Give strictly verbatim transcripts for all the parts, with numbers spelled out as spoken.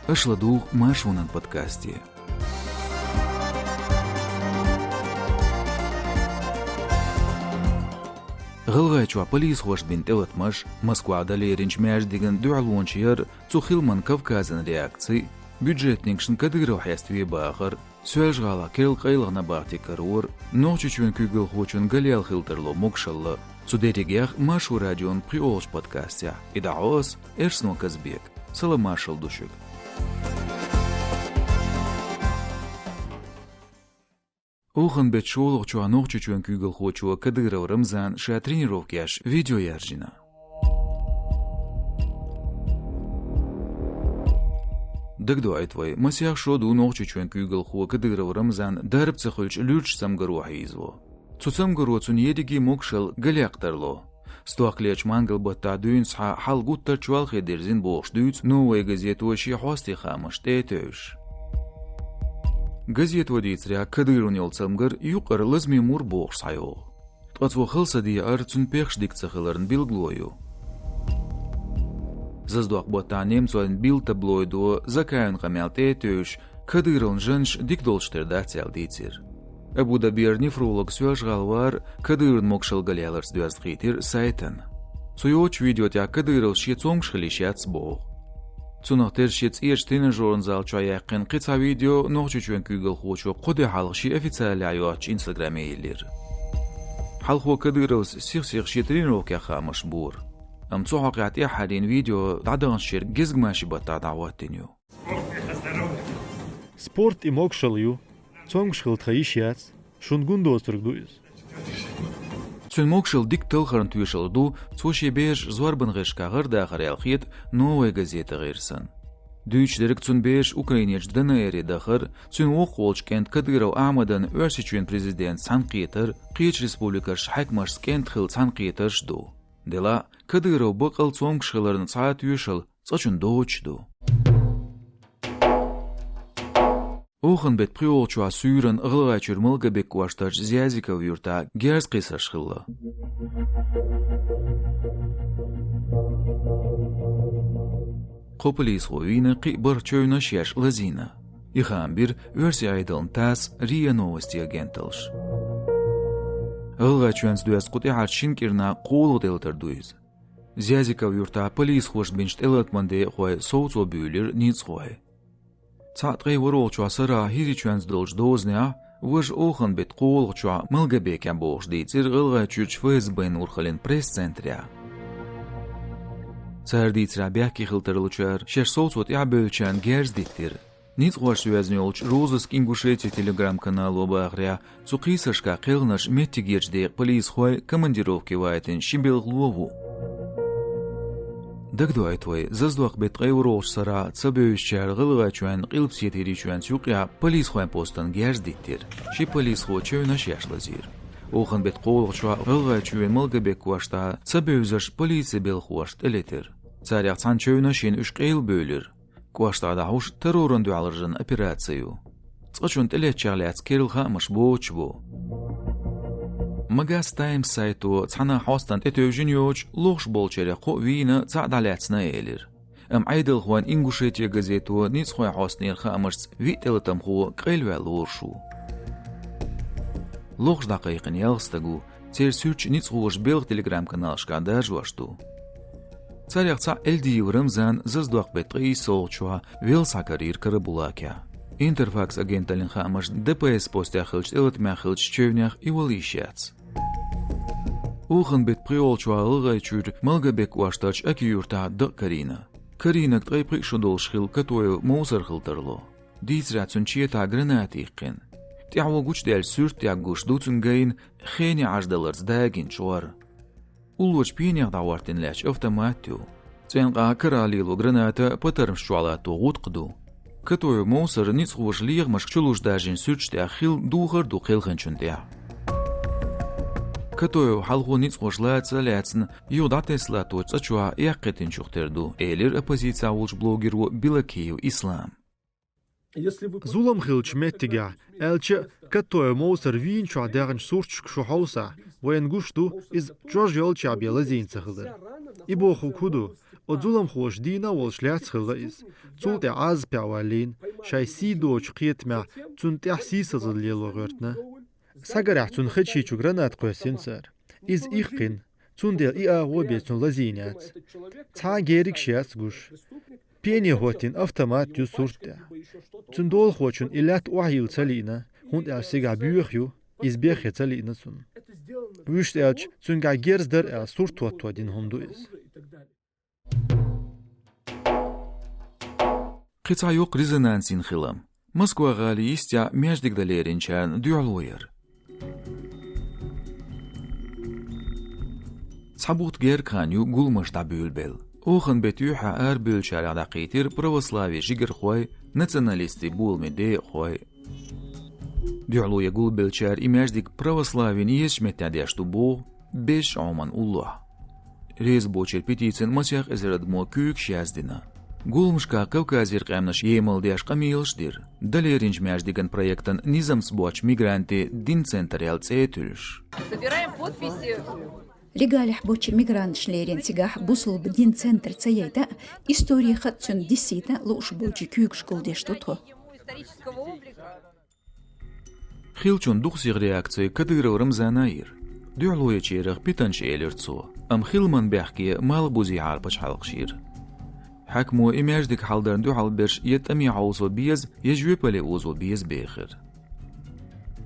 Аша ладугӀу Маршонан подкасте. ГӀалгӀайчохь полисхоша бина тӀелатамаш, Москвахь дан леринчу маьждиган дуьхьалонаш яр, цу хиламан Кавказан реакци, бюджетникашна Кадыров хьеставе бахар, Соьлжа-ГӀалахь керла къайлаха набахти карор, Нохчийчоьнан куьйгалхочун галъяла хила тарло могушалла. Цу дерригех Маршо радион пхоьалгӀачу подкастехь. И дӀахьо ас, Эрсно Казбек. Салам-маршалла ду шуьга. Оханан беттан шолгӀачохь Нохчийчоьнан куьйгалхочо Кадыров Рамзана ша тренировка еш видео яьржина. Дагадоуьйту вай, масех шо ду Нохчийчоьнан куьйгалхо Кадыров Рамзан дарба ца хуьлучу луьрачу цамгаро хьийзаво. Цу цамгаро цунна ерриге могушалла галъяккха тарло. Стохкалерчу мангал-баттахь дуьйна схьа хьал гуттар а чолхе дирзина бохуш дуьйцу «Новая газета» шен хьостийн хаамашна тӀе а тевжаш. Газето дийцарехь, Кадыровна йолу цамгар юкъара лазаме мур бохуш схьайогӀу. Ткъа цо хала са декъар цуьнан пехаш дика ца хиларна билгало ю. Заздоккху баттахь немцойн билла таблоидо Закаевн къамел тӀе а тевжаш, Кадыровн жаннаш дика долуш тера дац аьлла дийцира. Абу-Дабера нефролог Соьлжа-ГӀала вара, Кадыровн могушалла галъяларца доьзна хийтира сайтана. Цо йоцучу видео тӀехь Кадыровс шен цомгуш хила йиш яц боху. Цунах терра шен цӀерачу тренажеран зал чохь яьккхина кхин цхьа видео Нохчийчоьнан куьйгалхочо кхо де хьалха шен официалехь йоцучу Инстаграме йиллира. Хьалхо Кадыровс сих-сиха шен тренировкех хаамаш бора. Амма цу хьокъехь тӀаьххьарийна видео дӀадаханчу шеран гезгмашин баттахь дӀахӀоттийна ю. Спорт и могушалла ю. Цомгуш хила тхан йиш яц. Шуна гун доцург ду иза. Цуьнан могушалла дика талхарна тоьшалла ду, цо шен бераш зорбан гӀирсашкахь гӀардахар аьлла хета «Новая газета» гӀирсан. Дуьйцуш дерг цуьнан бераш Украинерчу ДНР-е дахар, цуьнан воккхах волчу кӀентан Кадыров Ахьмадан Оьрсийчоьнан президентаца цхьаьнакхетар, кхечу республикашкахь хьаькамашца кӀентан хилла цхьаьнакхетарш а ду. Делахь а, Кадыров баккъал цомгуш хиларна цхьа а тоьшалла цкъачунна доцуш ду. Оханан беттан пхоьалгӀачохь суьйранна ГӀалгӀайчуьра Малгобек кӀоштарчу Зязиков-Юьртахь герз кхийсарш хилла. Кхо полисхо вийна, кхин а бархӀ чевнаш еш лазийна. И хаам бира оьрсийн Ӏедална ТАСС, РИА Новости агенталлаша. ГӀалгӀайчоьнца доьзна кху тӀаьххьарчу шина кӀирнахь кхоалгӀа тӀелатар ду иза. Зязиков-Юьртахь полисхоша бинчу тӀелатаман декъахой совцо буьйлира ницкъахой. Цхьаъ ткъе ворхӀалгӀачохь сарахь ХӀирийчоьнца долчу дозанехь, важа Оханан беттан кхоалгӀачохь Малгобекехь бохуш дийцира ГӀалгӀайчуьрчу ФСБ-н урхаллин пресс-центрехь. Цара дийцарехь, бехке хила тарлучара шаьш совцо тӀаьхьабевллачарна герз диттира. Ницкъахошца йоьзна йолчу «Розыск Ингушетии» телеграм-канало бахарехь, цу кхийсаршкахь кхелхинарш меттигерчу декъан полисхой командировке вайтина ши белхало ву. Дагадоуьйту вай, Заздоккху беттан ткъе ворхӀалгӀачу сарахь цабевзачара ГӀалгӀайчоьнна Къилбаседа ХӀирийчоьнца юкъехь полисхойн постана герз диттира. Ши полисхо чевнаш еш лазийра. Оханан беттан кхоалгӀачохь ГӀалгӀайчоьнан Малгобек кӀоштахь цабевзарш полицин белхалошна тӀелетира. Царех цхьана чевнаш йина уьш къайлабевлира. КӀоштахь дӀахьуш террорна дуьхьал раьзна операци ю. Цкъачунна тӀелеттачех лаьцна керла хаамаш боцуш бу. Магас Таймс сайто цхьана хьостана тӀетевжина йоцуш, лохуш болчарех кхоъ вийна, цхьаъ дӀалаьцна элира. Амма Ӏедалхойн «Ингушетия» газето ницкъахойн хьостанера хаамашца виъ тӀелатамхо къайлаваьлла лоруш ву. Лохуш дӀакхайкхина ялх стаг ву, церан суьрташ ницкъахоша белхан телеграм-каналашкахь даржош ду. Царех цхьаъ Эльдиев Рамзан Заздоккху беттан ткъе иссалгӀачохь велосипедехь карийра Карабулакехь. Интерфакс агенталлин хаамашца, ДПС постехь хиллачу тӀелатамехь хиллачу чевнех и вала йиш яц. Оханан беттан пхоьалгӀачохь ГӀалгӀайчуьра Малгобек кӀоштарчу Аки-Юьртахь дакъа карийна. Карийнарг ткъе пхиъ шо долуш хилла Катоев Мовсар хила тарло. Дийцарехь, цуьнан четахь граната йиккхина. ТӀаьхьо гучудаьллачу суьртехь гуш ду цуьнан гайна хене Ӏаш даларца дагийна чкъор. Уллорчу пенех дӀахӀоттийна лаьтташ автомат ю. ЦӀенкъа карахь лело граната патармаш чохь латто гӀутакх ду. Катоев Мовсар ницкъахоша лехамашка чулуш даржийна суьрташ тӀехь хилла духар а ду кхелхинчунна тӀехь. Катоев хьалхо ницкъахоша лаца а лаьцна, юха дӀатесна латточу цӀа чохь эккхийтинчух тера ду, элира оппозицехь волчу блогеро Белокиев Ислама. Зулам хиллачу меттигехь, аьлча а, Катоев Мовсар вийначохь даьхначу сурташка шу хьовсахь, вайна гуш ду, иза чӀож йолччохь бен лазийна ца хилар. И бохург хӀун ду? Оцу зуламхоша дийна а волуш лаьцна хилла иза. Цул тӀаьхьа Ӏазапехь валлийна, шайн сий доцучу кхетамехь цунна тӀехь сийсазалла лело гӀоьртина. Схьагарехь цунна хечи чу граната кхоьссина цара. Иза иккхина, цундела и агӀо бен цунна лазийна яц. Цхьа а герригаш яц гуш. Пене хӀоттийна автомат ю сурт тӀехь. Цуьнан долахочунна и лаьтта охьайилла ца лиъна, хӀунда аьлча цигахь боьха ю, иза бехке ца лиъна цунна. Вуьшта аьлча, цуьнгахь герз дара аьлла сурт хӀотто дина хӀума ду иза. Кхин цхьа йоккха резонанс йина хилам. Москва-гӀалин йистехь маьждиг дан леринчарна дуьхьало яр. Цхьа бутт гергга хан ю гуламаш дӀабуьйлабелла. Оханан беттан юьххьехь арабевллачарех дӀакхийтира православин жигархой, националистийн боламийн декъахой. Дуьхьало ян гулбеллачара и маьждиг православин езачу меттехь деш ду боху, безачу Ӏоман уллохь. Реза боцчеран петицина масех эзар адамо куьйгаш яздина. Гуламашкахь Кавказера къаьмнаш емал деш къамелаш дира, дан леринчу маьждиган проектан низамца боцчу мигрантийн дин центр аьлла цӀе а туьллуш. Собираем подписи. Ригалехь боцчу мигранташна лерина цигахь бусалба дин центр ца яйта а, историхаца цуьнан диссийта а лууш болчу куьйгаш гулдеш ду тхо. Хиллачун дукха сиха реакци Кадыров Рамзана йира. Дуьхьало ечарах питанча элира цо, амма хиламан бехке малх бузийхьара пачхьалкхаш йира. Хьаькамо и маьждиг хьалдарна дуьхьал берш я тӀаме хьовсо беза, я жоьпалле озо беза бехира.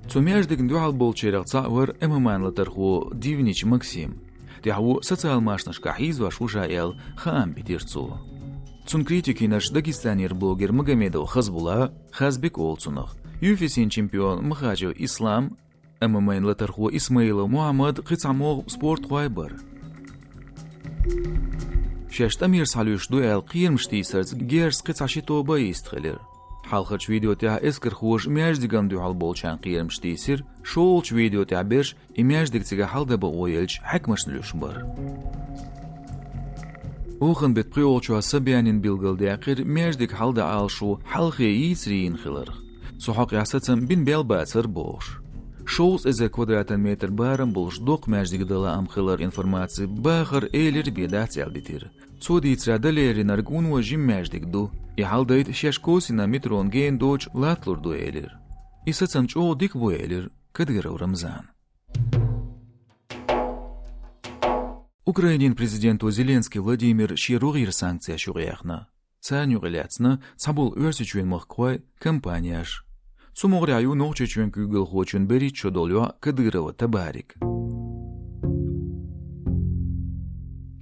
Цу маьждигна дуьхьал болчарах цхьаъ вара ММА-н латархо Дивнич Максим. ТӀаьхьо социал машанашкахь хьийзош ву ша аьлла, хаам битира цо. Цунна критика йинарш Дагестанера блогер Магомедов Хазбулла, Хазбек олу цунах, ю эф си-н чемпион Махачев Ислам, ММА-н латархо Исмаилов Мухьаммад, кхин цхьа могӀа спортхой бара. Шаьш тӀамера схьалуьйш ду аьлла кхерамаш тийсарца герзаца кхин цхьа ши тоба а йистхилира. Хьалхарчу видео тӀехь эскархоша маьждигана дуьхьал болчарна кхерамаш тийсира, шолгӀачу видео тӀехь берш и маьждиг цигахь хьалдан бакъо елча хьаькамашна луьйш бара. Оханан беттан пхоьалгӀачохь Собянина билгалдаьккхира маьждиг хьалдан Ӏалашо хьалхе йийцаре йина хиларх. Цу хьокъехь сацам бина бел бацара бохуш. Шовзткъа эзар квадратан метр барам болуш доккха маьждиг дан лаам хиларан информаци бахар элира бен дац аьлла дитира. Цо дийцарехь, дан леринарг вуно жима маьждиг ду, и хьалдайта шаьш косина метрон гена доцуш латталур ду элира. И сацам чӀогӀа дика бу элира Кадыров Рамзана. Украинин президенто Зеленский Владимира шен рогӀера санкцеш юкъаяьхна. Царна юкъалаьцна цхьаболу Оьрсийчоьнан махкахой, компанеш. Цу могӀарехь ю Нохчийчоьнан куьйгалхочун берхӀитта шо долу йоӀ Кадырова Табарик.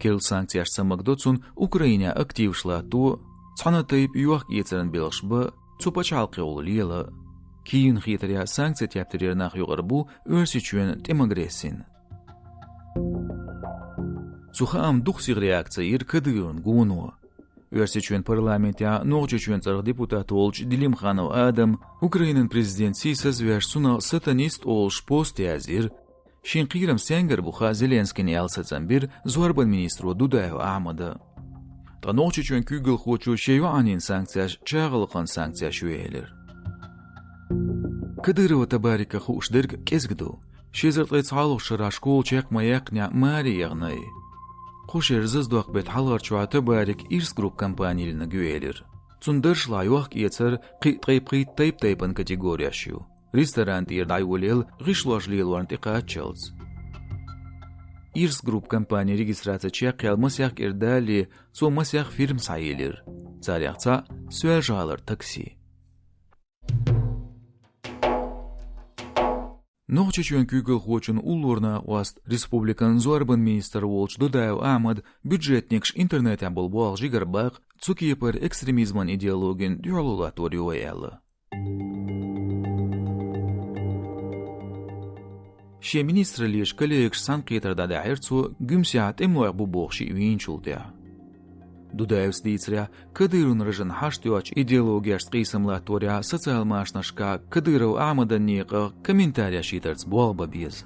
Керла санкцеш ца магадо цунна Украинехь активаш латто, цхьана тайпа йохк-эцаран белхаш бан, цу пачхьалкхехула лела. Киевна хетарехь, санкци тептарера нах юкъара бу Оьрсийчоьнан тӀеман агрессина. Цу хаамна дукха сиха реакци йира Кадыровн гоно. Оьрсийчоьнан парламентехь Нохчийчоьнан цӀарах депутат волчу Делимханов Адама Украинан президент сийсазвеш, цунах сатанист олуш пост язйира. Шен кхерам стенгара бу хаьа Зеленскийна аьлла сацам бира зорбан министро Дудаев Ахьмада. Ткъа Нохчийчоьнан куьйгалхочо шен йоӀанна санкцеш чагӀалкхан санкцеш ю элира. Кадырова Табарика хууш дерг кӀезиг ду. Ши эзар ткъе цхьалгӀачу шарахь школа чекх ма-яьккхинехь маре яхна и. Кху шеран зазадоккху беттан хьалхарчохь Табарик Ирс Групп компани йиллинарг ю элира. Цунна даржехь йохк-эцар кхин а ткъе пхийтта тайп-тайпана категореш ю. Ресторан тӀера дӀайолаелла гӀишлош лелорна тӀекхаччалц. Ирс Групп компанин регистраци чекхъяьлла масех кӀира далале, цо масех фирма схьайиллира. Царех цхьаъ Соьлжа-ГӀалара такси. Нохчийчоьнан куьйгалхочун уллора накъост, республикан зорбан министр волчу Дудаев Ахьмада бюджетникаш интернетехь болу болх жигара баккха, цу кепара экстремизман идеологина дуьхьало латтор ю вай аьлла. Шен министраллин коллегашца цхьаьнакхетар дӀадаьхьира цо, Гуьмсехь тӀемалой бу бохуш шиъ вийначул тӀаьхьа. Дудаевс дийцарехь, Кадыровн ражана хьашт йоцучу идеологешца къийсам латторехь социал машанашкахь Кадыров Ахьмадан некъах комментареш йитарца болх бан беза.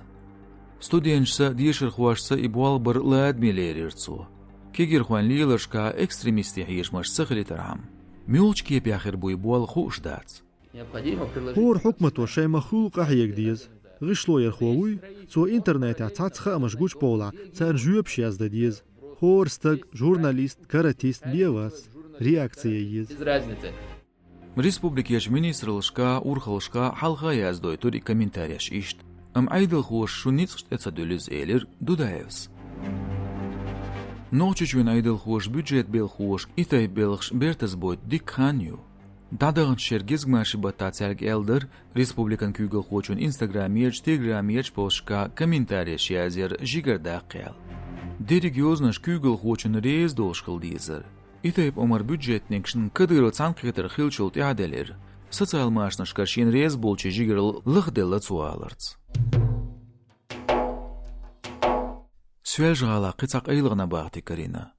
Студенташца, дешархошца и болх бар ладаме лерира цо. Кегирхойн леларшкахь экстремистийн хьежамаш ца хилийтархьама. Муьлхачу кепехь хир бу и болх, хууш дац. ХӀора хьукмато шайн ма-хуьллу къахьега деза. ГӀишлоярхо вуй, цо интернетехь цхьацца хаамаш гучубовлахь, царна жоьпаш яздан деза. ХӀора стаг, журналист, каратист бен а вац, реакци е еза. Республикерчу министраллашкахь, урхаллашкахь хьалха яздойтура и комментареш иштта. Амма Ӏедалхоша шун ницкъаш тӀе ца дуьллу иза, элира Дудаевс. Нохчийчоьнан Ӏедалхоша бюджетан белхашка и тайпа белхаш бертаза бойту дикка хан ю. ДӀадаханчу шеран гезгмашин баттахь цаьрга аьлла дара, республикан куьйгалхочун Инстаграмерчу, Телеграмерчу посташкахь комментареш язъяр жигара даккха аьлла. Дерриг йозанаш куьйгалхочунна реза долуш хила дезара. И тайпа омра бюджетникашна Кадыров цхьаьнакхетар хиллачул тӀаьхьа делира, социал машанашкара шена реза болчийн жигаралла лахделла цо аларца. Соьлжа-ГӀалахь кхин цхьа къайлагӀа набахти карийна.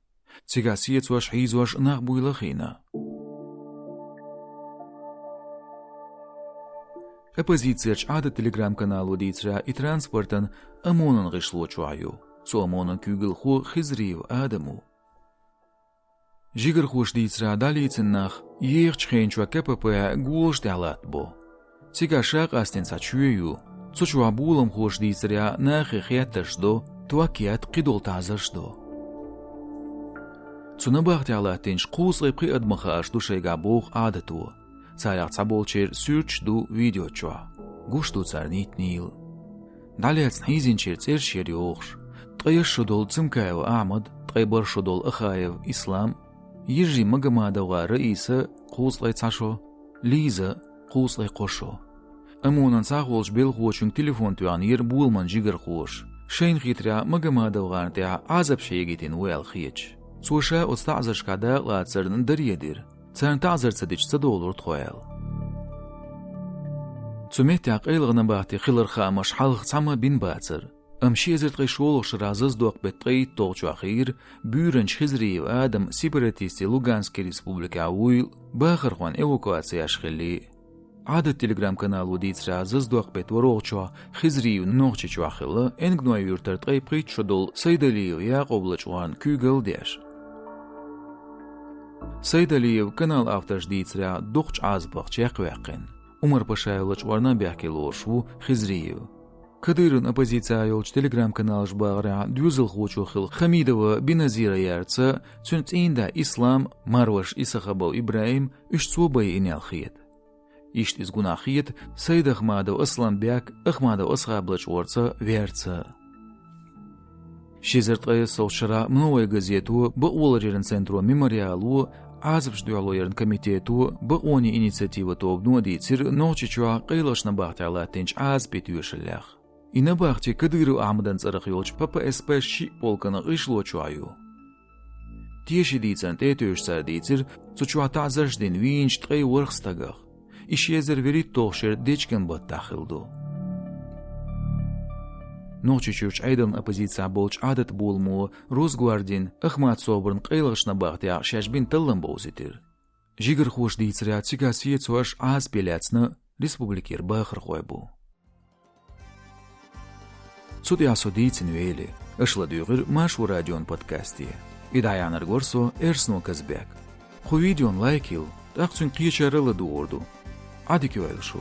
Цигахь сецош, хьийзош нах буйла а хиъна. Оппозицерчу Ӏадат телеграм-канало дийцарехь, и транспортан ОМОН-ан гӀишло чохь ю. Цу ОМОН-ан куьйгалхо Хизриев Адам ву. Жигархоша дийцарехь, дӀалецна нах ехачу хенан чохь КПП-хь голаш тӀехь латтабо. Цигахь ша къастийна цхьа чоь ю. Цу чохь боламхоша дийцарехь, нахе хеттарш до, ток етта, кхидолу таӀзарш до. Цу набахтехь латтийначу кхузткъе пхи адамах хууш ду шайгахь боху Ӏадато. Царах цхьаболчеран суьрташ ду видео чохь. Гуш ду цара нийтинийла. ДӀалецна хьийзинчеран цӀераш яра йохуш: ткъе исс шо долу Цымкаев Ахьмад, ткъе бархӀ шо долу Ахаев Ислам, йижарий МагомадовгӀар Раиса, кхузткъе цхьа шо, Лиза, кхузткъе кхо шо. ОМОН-ан схьахолчу белхочуьнга телефон тоьхнера боламан жигархоша, шайна хетарехь, МагомадовгӀарна тӀехь Ӏазапаш хьегийтина ву аьлла хеташ. Цо ша оцу таӀзаршкахь дакъалацарна даре дира. Царна таӀзар ца дича, ца долура тхо аьлла. Цу меттехь къайлагӀа набахти хиларх хаамаш хьалха цхьамма а бина бацара. Амма ши эзар ткъе шолгӀачу шарахь зазадоккху беттан ткъе итталгӀачохь хийра буьйранча Хизриев Адам сепаратистийн Луганский республикехь вуйла, бахархойн эвакуаци еш хилла. Ӏадат телеграм-канало дийцарехь, зазадоккху беттан ворхӀалгӀачохь Хизриев Нохчийчохь хилла, Энгной-Юьртара ткъе пхийтта шо долу Сайдалиев Якъуб лачкъорна куьйгалла деш. Сайдалиев, каналан авторша дийцарехь, дукхачу Ӏазапах чекхваьккхина. Умар-Пашаев лачкъорна а бехке лоруш ву Хизриев. Кадыровн оппозицехь йолчу телеграм-каналаша бахарехь, доьзалхочо хилла Хамидова Беназира яьрца, цуьнан цӀийнда Ислам, марваша Исахабов ИбрахӀим, уьш цо байина аьлла хета. Иштта иза гунахь хета Сайдахмадов Асламбек, Ахмадов Асхаб лачкъорца верца. Ши эзар ткъе иссалгӀачу шарахь «Новая газето», бакъоларъяран центро «Мемориало», Ӏазапаш дуьхьало яран комитето, бакъонийн инициатива тобано а дийцира Нохчийчохь къайлагӀчу набахтехь латтийначу Ӏазапийн тоьшаллех. И набахти Кадыров Ахьмадан цӀарах йолчу П П С П шиъ полкан гӀишло чохь ю. Тешан дийцарна тӀе а тоьшуш, цара дийцира цу чохь таӀзарш дина вийначу ткъе ворхӀ стагах. И ши эзар вуьрхӀитталгӀачу шеран дечкен баттахь хилла ду. Нохчийчуьрчу Ӏедална оппозицехь болчу Ӏадат боламо Росгвардин Ахмат СОБР-ан къайлагӀчу набахтехь шаьш бина таллам бовзийтира. Жигархоша дийцарехь, цигахь сецош, Ӏазапе лаьцна республикера бахархой бу. Цу тӀехь со дийцина вели, аша ладуьйгӀира Маршо радион подкасте. И дӀаяьхьнарг вара со, Эрсно Казбек. Кху видеона лайк йилла, тӀаккха цуьнга кхечара а ладугӀур ду. Ӏадика йойла шу.